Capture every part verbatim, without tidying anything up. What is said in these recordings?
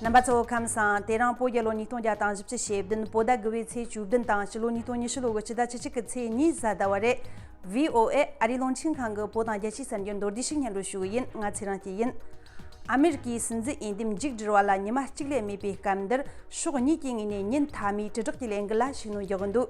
རྣམ་པ་ཚོ་ཁམས་བཟང་། དེ་རིང་བོད་རྒྱལ་ལོ་ཉིས་སྟོང་བརྒྱ་དང་བཞི་བཅུ་ཞེ་བདུན། བོད་ཟླ་དགུ་པའི་ཚེས་བཅུ་བདུན་དང་སྤྱི་ལོ་ཉིས་སྟོང་ཉི་ཤུ་ལོ་གི་སྤྱི་ཟླ་བཅུ་གཅིག་གི་ཚེས་གཉིས་གཟའ་ཟླ་བ་རེད། ཝི་ཨོ་ཨེ་ཨ་རིའི་རླུང་འཕྲིན་ཁང་གི་བོད་དང་རྒྱལ་སྤྱིའི་གསར་འགྱུར་མདོར་བསྡུས་ཤིག་སྙན་སྒྲོན་ཞུ་གི་ཡིན། ང་ཚེ་རིང་སྐྱིད་ཡིན། ཨ་མེ་རི་ཀའི་སྲིད་འཛིན་འོས་འདེམས་མཇུག་བསྒྲིལ་བ་ལ་ཉི་མ་གཅིག་ལས་མེད་པའི་སྐབས་འདིར་ཕྱོགས་གཉིས་ཀྱི་ངོས་ནས་ཉིན་མཐའ་མའི་དྲིལ་བསྒྲགས་ཀྱི་ལས་འགུལ་ལ་ཤུགས་སྣོན་རྒྱག་གི་འདུག་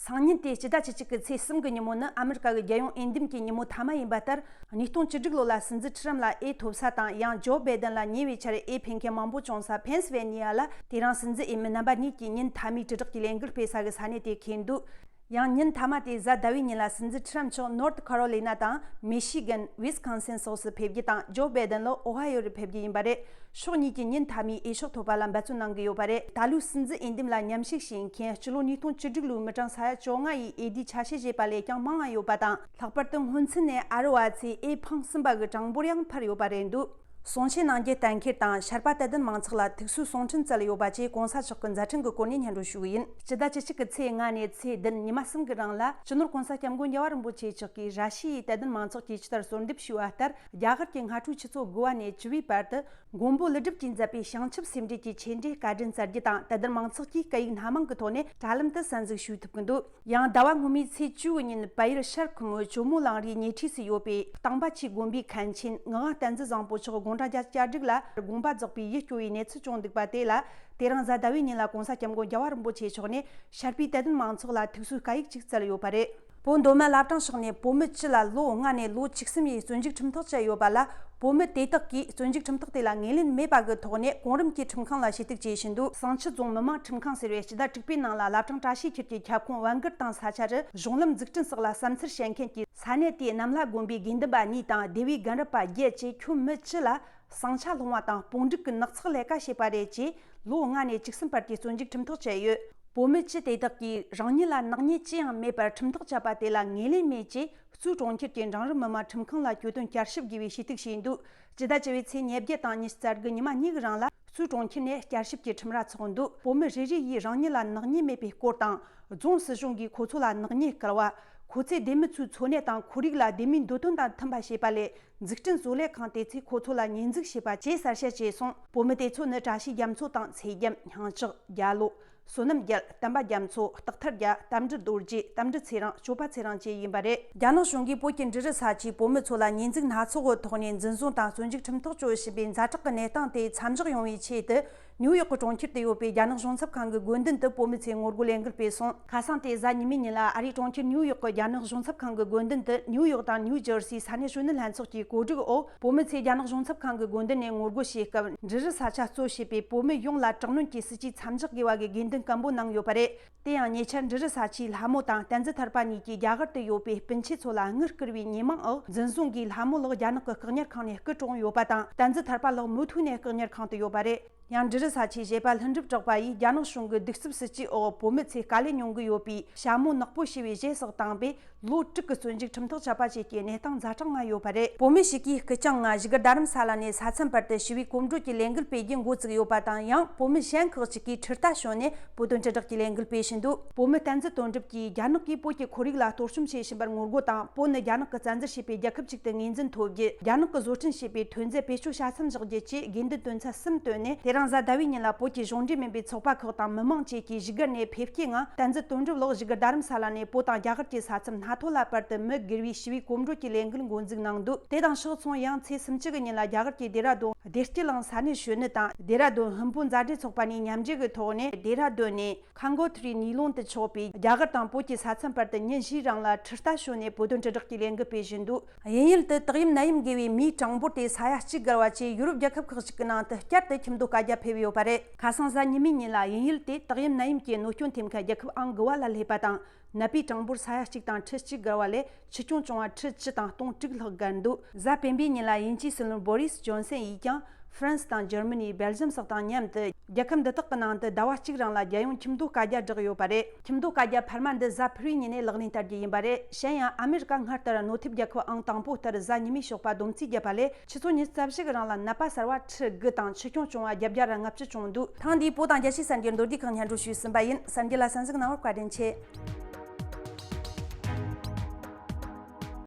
སང་ཉིན་ཏེ་སྤྱི་ཟླ་བཅུ་གཅིག་གི་ཚེས་གསུམ་གྱི་ཉིན་མོ་ནི་ཨ་མེ་རི་ཀ་གི་རྒྱལ་ཡོངས་འོས་འདེམས་ཀྱི་ཉིན་མོ་མཐའ་མ་ཡིན་པ་ལྟར། ཉིས་སྟོང་བཅུ་དྲུག་ལོ་ལ་སྲིད་འཛིན་ཁྲི་རམ་ལ་འོས་ཐོབ་ས་དང་ཡང་ཇོ་བེ་དན་ལ་ཉེ་བའི་ཆར་འོས་འཕེན་མཁན་མང་པོ་བྱུང་ས་ཕེན་སི་ཝེ་ནི་ཡ་ལ་དེ་རིང་སྲིད་འཛིན་འོས་མི་རྣམ་པ་གཉིས་ཀྱིས་ཉིན་མཐའ་མའི་དྲིལ་བསྒྲགས་ཀྱི་ལས་འགུལ་སྤེལ་ས་གི་ས་གནས་དེ་འཁེལ་འདུག་ཡང་ཉིན་མཐའ་མ་དེ་གཟའ་ཟླ་བའི་ཉིན་ལ་སྲིད་འཛིན་ཁྲི་རམ་མཆོག་ནོར་ཐི་ཁ་རོ་ལི་ན་དང་མི་ཤི་གན། ཝིས་ཀོན་སིན་སོགས་སུ་ཕེབས་རྒྱུ་དང་ཇོ་བེ་དན་ལོ་ཨོ་ཧ་ཡོ་རུ་ཕེབས་རྒྱུ་ཡིན་པ་རེད། ཕྱོགས་གཉིས་ཀྱིས་ཉིན་མཐའ་མའི་འོས་ཤོག་ཐོབ་པ་ལ་འབད་བརྩོན་གནང་གི་ཡོད་པ་རེད། ད་ལོའི་སྲིད་འཛིན་འོས་འདེམས་ལ་མཉམ་ཞུགས་བྱེད་མཁན་སྤྱི་ལོ་ཉིས་སྟོང་བཅུ་དྲུག་ལོའི་མི་གྲངས་ས་ཡ་བཅོ་ལྔ་ཡིས་འོས་བསྡུའི་ཆ་ཤས་བཞེས་པ་ལས་ཀྱང་མང་བ་ཡོད་པ་དང་། ལྷག་པར་དུ་སྔོན་ཚུད་ནས་ཨ་རི་བ་ཚོས་འོས་འཕངས་ཟིན་པ་གི་གྲངས་འབོར་ཡང་འཕར་ཡོད་པ་རེད་འདུག་གསུང་བཤད་གནང་རྒྱུ་གཏན་འཁེལ་དང་ཤར་པ་དད་ལྡན་མང་ཚོགས་ལ་ཐུགས་གསོའི་གསུང་འཕྲིན་བསྩལ་ཡོད་པ་བཅས་གོང་ས་མཆོག་གི་མཛད་འཕྲིན་གྱི་སྐོར་ནས་སྙན་སྒྲོན་ཞུ་གི་ཡིན། སྤྱི་ཟླ་བཅུ་གཅིག་གི་ཚེས་ལྔ་ནས་ཚེས་བདུན་ཉི་མ་གསུམ་གྱི་རིང་ལ་སྤྱི་ནོར་གོང་ས་སྐྱབས་མགོན་རྒྱལ་བ་རིན་པོ་ཆེ་མཆོག་གིས་ར་ཤི་ཡའི་དད་ལྡན་མང་ཚོགས་ཀྱི་ཇི་ལྟར་གསོལ་འདེབས་ཞུས་པ་ལྟར། རྒྱ་གར་གྱི་སྔ་དྲོའི་ཆུ་ཚོད་དགུ་པ་ནས་བཅུ་པའི་བར་དུ། མགོན་པོ་ཀླུ་སྒྲུབ་ཀྱིས་མཛད་པའི་བྱང་ཆུབ་སེམས་འགྲེལ་གྱི་ཆེད་འགྲེལ་བཀའ་དྲིན་སྩལ་རྒྱུ་དང་། དད་ལྡན་མང་ཚོགས་ཀྱིས་སྐད་ཡིག་སྣ་མང་གི་ཐོག་ནས་དྲ་ལམ་དུ་གསན་གཟིགས་ཞུས་ཐུབ་ཀྱི་འདུག་ཡང་ཟླ་བ་སྔོན་མའི་ཚེས་བཅུ་གི་ཉིན་བལ་ཡུལ་ཤར་ཁུལ་མོ་ཇོ་མོ་གླིང་རིའི་ཉེ་འཁྲིས་སུ་ཡོད་པའི་སྟག་འབའ་ཆུའི་དགོན་པའི་མཁན་ཆེན་ངག་དབང་བསྟན་འཛིན་བཟང་པོ་མཆོག་དགུང་གྲངས་བརྒྱད་ཅུ་གྱ་དྲུག་ལ་དགོངས་པ་རྫོགས་པའི་ཡིད་སྐྱོ་བའི་གནས་ཚུལ་བྱུང་འདུག་པ་དེ་ལ། དེ་རིང་གཟའ་ཟླ་བའི་ཉིན་ལ་གོང་ས་སྐྱབས་མགོན་རྒྱལ་བ་རིན་པོ་ཆེ་མཆོག་ནས་ཤར་པའི་དད་ལྡན་མང་ཚོགས་ལ་ཐུགས་གསོའི་བཀའ་ཡིག་ཅིག་བསྩལ་ཡོད་པ་རེད། བོད་མདོ་སྨད་བླ་བྲང་ཕྱོགས་ནས་བོད་མི་སྤྱི་ལ་ལོ་ལྔ་ནས་ལོ་བཅུ་གསུམ་ཡི་བཙོན་འཇུག་ཁྲིམས་ཐག་བཅད་ཡོད་པ་ལ། བོད་མི་དེ་དག་གིས་བཙོན་འཇུག་ཁྲིམས་ཐག་དེ་ལ་ངོས་ལེན་མེད་པ་གི་ཐོག་ནས་གོང་རིམ་གྱི་ཁྲིམས་ཁང་ལ་ཞུ་གཏུག་བྱེད་བཞིན་འདུག་བསང་ཆུ་རྫོང་མི་དམངས་ཁྲིམས་ཁང་ཟེར་བའི་སྤྱི་ཟླ་དྲུག་པའི་ནང་ལ་བླ་བྲང་བཀྲ་ཤིས་འཁྱིལ་གྱི་ཁྱབ་ཁོངས་བན་སྒར་དང་ས་ཆ་རུ་གཞུང་ལམ་འཛུགས་སྐྲུན་སོགས་ལ་བསམ་ཚུལ་བཤད་མཁན་གྱི་ས་གནས་དེའི་གནམ་ལྷ་དགོན་པའི་དགེ་འདུན་པ་གཉིས་དང་སྡེ་བའི་རྒན་རབས་པ་བརྒྱད་བཅས་ཁྱོན་མི་སྤྱི་ལ། ཟིང་ཆ་སློང་བ་དང་སྤོང་སྒྲིག་གི་ནགས་ཚལ་ལས་ཀ་བྱེད་པ་རེད་ཅེས་ལོ་ལྔ་ནས་བཅུ་གསུམ་བར་གྱི་བཙོན་འཇུག་ཁྲིམས་ཐག་བཅད་ཡོད། བོད་མི་སྤྱི་དེ་དག་གིས་རང་ཉིད་ལ་ནག་ཉེས་ཅི་ཡང་མེད་པར་ཁྲིམས་ཐག་བཅད་པ་དེ་ལ་ངོས་ལེན་མེད་ཅེས་གཙོས་གྲོང་ཁྱེར་གྱི་འབྲིང་རིམ་མི་དམངས་ཁྲིམས་ཁང་ལ་གྱོད་དོན་བསྐྱར་ཞིབ་དགོས་པའི་ཞུ་གཏུག་བྱས་འདུག་སྤྱི་ཟླ་བཅུ་པའི་ཚེས་ཉེར་བརྒྱད་དང་ཉེར་གཅིག་གི་ཉི་མ་གཉིས་ཀྱི་རིང་ལ་གཙོས་གྲོང་ཁྱེར་ནས་བསྐྱར་ཞིབ་ཀྱི་ཁྲིམས་ར་འཚོགས་འདུག་བོད་མི་རེ་རེ་ཡིས་རང་ཉིད་ལ་ནག་ཉེས་མེད་པའི་སྐོར་དང་། རྫོང་སྲིད་གཞུང་གིས་ཁོ་ཚོ་ལ་ནག་ཉེས་བཀལ་བ། ཁོ་ཚོས་སྡེ་མི་ཚོའི་འཚོ་གནས་དང་ཁོར་ཡུག་ལ་སྡེ་མིའི་འདོད་དོན་དང་མཐུན་པ་བྱེད་པ་ལས། འཛུགས་སྐྲུན་བཟོ་ལས་ཁང་དེ་ཚོས་ཁོ་ཚོ་ལ་ཉེས་འཛུགས་བྱས་པ་བཅས་གསལ་བཤད་བྱས་སོང་། བོད་མི་དེ་ཚོ་ནི་བཀྲ་ཤིས་རྒྱ་མཚོ་དང་ཚེ་རྒྱམ། སྙིང་ལྕགས། རྒྱ་ལོ། བསོད་ནམས་རྒྱལ། བསྟན་པ་རྒྱ་མཚོ། སྟག་ཐར་རྒྱལ། རྟ་མགྲིན་རྡོ་རྗེ། རྟ་མགྲིན་ཚེ་རིང་། སྐྱོབ་པ་ཚེ་རིང་བཅས་ཡིན་པ་རེད། རྒྱ་ནག་གཞུང་གིས་བོད་ཀྱི་འབྲུ་རིགས་ས་ཆའི་བོད་མི་ཚོ་ལ་ཉེས་འཛུགས་སྣ་ཚོགས་ཀྱི་ཐོག་ནས་འཛིན་བཟུང་དང་བཙོན་འཇུག་ཁྲིམས་ཐག་གཅོད་བཞིན་པའི་ཛ་དྲག་གི་གནས་སྟངས་དེ་མཚམས་འཇོག་ཡོང་བའི་ཆེད་དུ། ནིའུ་ཡོག་གི་གྲོང་ཁྱེར་དུ་ཡོད་པའི་རྒྱ་ནག་གཞུང་ཚབ་ཁང་གི་དགོན་མདུན་དུ་བོད་མི་ཚོས་ངོ་རྒོལ་ལས་འགུལ་སྤེལ་སོང་། ཁ་སང་སྟེ་གཟའ་ཉི་མའི་ཉིན་ལ་ཨ་རིའི་གྲོང་ཁྱེར་ནིའུ་ཡོག་གི་རྒྱ་ནག་གཞུང་ཚབ་ཁང་གི་དགོན་མདུན་དུ་ནིའུ་ཡོག་དང་ནིའུ་ཇར་སིའི་ས་གནས་གཞོན་ནུ་ལྷན་ཚོགས་ཀྱི་གོ་སྒྲིག་འོག་བོད་མི་ཚོས་རྒྱ་ནག་གཞུང་ཚབ་ཁང་གི་དགོན་མདུན་ནས་ངོ་རྒོལ་བྱས་སྐབས། འབྲུ་རིགས་ས་ཆ་གཙོ་བྱས་པའི་བོད་མི་ཡོངས་ལ་དྲག་གནོན་གྱི་སྲིད་ཇུས་མཚམས་འཇོག་དགོས་པ་གི་དགོས་འདུན་སྐམ་པོ་གནང་ཡོད་པ་རེད། དེ་ཡང་ཉེ་ཆར་འབྲུ་རིགས་ས་ཆའི་ལྷ་མོ་དང་བསྟན་འཛིན་ཐར་པ་གཉིས་ཀྱིས་རྒྱ་གར་དུ་ཡོད་པའི་སྤུན་མཆེད་ཚོ་ལ་དངུལ་བསྐུར་བའི་ཉེས་མིང་འོག་འཛིན་བཟུང་གིས་ལྷ་མོ་ལགས་རྒྱ་ནག་གི་བཀག་ཉར་ཁང་ནས་སྐུ་གྲོངས་ཡོད་པ་དང་། བསྟན་འཛིན་ཐར་པ་ལགས་མུ་མཐུད་ནས་བཀག་ཉར་ཁང་དུ་ཡོད་པ་རེད། ཡང་འབྲུ་རིགས་ས་ཆའི་བཞེད་པ་ལྷུན་གྲུབ་གྲགས་པ་ཡིས་རྒྱ་ནག་གཞུང་གི་གདུག་རྩུབ་སྲིད་ཇུས་འོག་བོད་མི་ཚོས་དཀའ་ལས་མྱོང་གི་ཡོད་པའི་ཞྭ་མོ་ནག་པོ་ཞེས་པའི་གཞས་སོགས་བཏང་པས། ལོ་དྲུག་གི་བཙོན་འཇུག་ཁྲིམས་ཐག་བཅད་པ་བཅས་ཀྱི་གནས་སྟངས་ཛ་དྲག་ལྔ་ཡོད་པ་རེད། བོད་མི་ཞིག་གིས་སྐུ་རྐྱང་ང་བཞུགས་སྒར་རྡ་རམ་ས་ལ་ནས་ས་མཚམས་བར་དུ་ཞི་བའི་གོམ་བགྲོད་ཀྱི་ལས་འགུལ་སྤེལ་རྒྱུ་འགོ་བཙུགས་ཡོད་པ་དང་། ཡང་བོད་མི་གཞན་ཁག་ཅིག་གིས་ཁྲི་རྟ་ཞོན་ནས་བོད་དོན་དྲིལ་བསྒྲགས་ཀྱི་ལས་འགུལ་སྤེལ་བཞིན་འདུག་བོད་མི་བསྟན་འཛིན་དོན་གྲུབ་ཀྱིས་རྒྱ་ནག་གིས་བོད་ཀྱི་ཁོར་ཡུག་ལ་གཏོར་བཅོམ་བྱེད་བཞིན་པར་ངོ་རྒོལ་དང་། བོད་ནི་རྒྱ་ནག་གིས་བཙན་འཛུལ་བྱས་པའི་རྒྱལ་ཁབ་ཅིག་ཏུ་ངོས་འཛིན་ཐོབ་རྒྱུ། རྒྱ་ནག་གིས་བཟོ་སྐྲུན་བྱས་པའི་ཐོན་རྫས་བེད་སྤྱོད་བྱ་མཚམས་བཞག་རྒྱུ་བཅས་དགོས་འདུན་དོན་ཚན་གསུམ་བཏོན་ནས། དེ་རིང་གཟའ་ཟླ་བའི་ཉིན་ལ་བོད་ཀྱི་གཞུང་འབྲེལ་མིན་པའི་ཚོགས་པ་ཁག་དང་མི་མང་བཅས་ཀྱིས་བཞུགས་སྒར་ནས་ཕེབས་སྐྱེལ་ངང་། བསྟན་འཛིན་དོན་གྲུབ་ལགས་བཞུགས་སྒར་རྡ་རམ་ས་ལ་ནས་བོད་དང་རྒྱ་གར་གྱི་ས་མཚམས་སྣ་ཐོ་ལ་བར་དུ་མི་སྒེར་བའི་ཞི་བའི་གོམ་བགྲོད་ཀྱི་ལས་འགུལ་འགོ་འཛུགས་གནང་འདུག་དེ་དང་ཕྱོགས་མཚུངས། ཡང་ཚེས་སུམ་ཅུ་གི་ཉིན་ལ་རྒྱ་གར་གྱི་ལྡེ་ར་ལྡུན་བདེ་སྐྱིད་གླིང་ས་གནས་གཞོན་ནུ་དང་། ལྡེ་ར་ལྡུན་ཧུན་བོད་མཛའ་འབྲེལ་ཚོགས་པ་གཉིས་མཉམ་འབྲེལ་གྱི་ཐོག་ནས། ལྡེ་ར་ལྡུན་ནས་ཁང་གོ་ཐུ་རི་ནུས་ལུང་དུ་ཕྱོགས་པའི་རྒྱ་གར་དང་བོད་ཀྱི་ས་མཚམས་བར་དུ་ཉིན་བཞིའི་རིང་ལ་ཁྲི་རྟ་ཞོན་ནས་བོད་དོན་དྲིལ་བསྒྲགས་ཀྱི་ལས་འགུལ་སྤེལ་བཞིན་འདུག་དབྱིན་ཡུལ་དུ་དག་ཡམས་ནད་ཡམས་འགོས་པའི་མིའི་གྲངས་འབོར་དེ་ས་ཡ་གཅིག་བརྒལ་བ་བཅས་ཡུ་རོབ་རྒྱལ་ཁབ་ཁག་ཅིག་གི་ནང་དུ་བསྐྱར་དུ་ཁྱིམ་སྡོད་བཀའ་རྒྱ་ཕེབས་ཡོད་པ་རེད། ཁ་སང་གཟའ་ཉི་མའི་ཉིན་ལ་དབྱིན་ཡུལ་དེ་དག་ཡམས་ནད་ཡམས་ཀྱི་གནོད་སྐྱོན་ཐེབས་མཁན་རྒྱལ་ཁབ་ཨང་དགུ་པ་ལ་སླེབས་པ་དང་། ནད་པའི་གྲངས་འབོར་ས་ཡ་གཅིག་དང་ཁྲི་གཅིག་བརྒལ་བ་ལས་ཆུ་སྐྱོང་བྱུང་བ་ཁྲི་བཅུ་དང་སྟོང་དྲུག་ལྷག་བརྒལ་འདུག་གཟའ་སྤེན་པའི་ཉིན་ལ་དབྱིན་ཇིའི་སྲིད་བློན་བོ་རིས་ཇོན་སན་ཡིས་ཀྱང་ཧྥ་རན་སི་དང་འཇར་མ་ནི། སྦེལ་ཇམ་སོགས་དང་མཉམ་དུ། རྒྱལ་ཁབ་འདི་དག་གི་ནང་དུ་ཟླ་བ་གཅིག་རིང་ལ་རྒྱལ་ཡོངས་ཁྱིམ་སྡོད་བཀའ་རྒྱ་བསྒྲགས་ཡོད་པ་རེད། ཁྱིམ་སྡོད་བཀའ་རྒྱ་འཕར་མ་འདི་གཟའ་ཕུར་བུའི་ཉིན་ནས་ལག་ལེན་བསྟར་རྒྱུ་ཡིན་པ་རེད། གཞན་ཡང་ཨ་མེ་རི་ཀ་སྔར་ལྟར་གནོད་ཐེབས་རྒྱལ་ཁབ་ཨང་དང་པོ་ལྟར་གཟའ་ཉི་མའི་ཞོགས་པ་སྡོམ་རྩིས་བརྒྱབ་པ་ལས། ཆུ་ཚོད་ཉི་ཤུ་རྩ་བཞི་གི་རིང་ལ་ནད་པ་གསར་བ་ཁྲི་དགུ་དང་ཆུ་སྐྱོང་བྱུང་བ་བརྒྱད་བརྒྱ་ར་ལྔ་བཅུ་བྱུང་འདུག་ཐེངས་འདིའི་བོད་དང་རྒྱལ་སྤྱིའི་གསར་འགྱུར་མདོར་བསྡུས་ཁག་སྙན་སྒྲོན་ཞུས་ཟིན་པ་ཡིན། གསར་འགྱུར་ལ་གསན་གཟིགས་གནང་བར་བཀའ་དྲིན་ཆེ།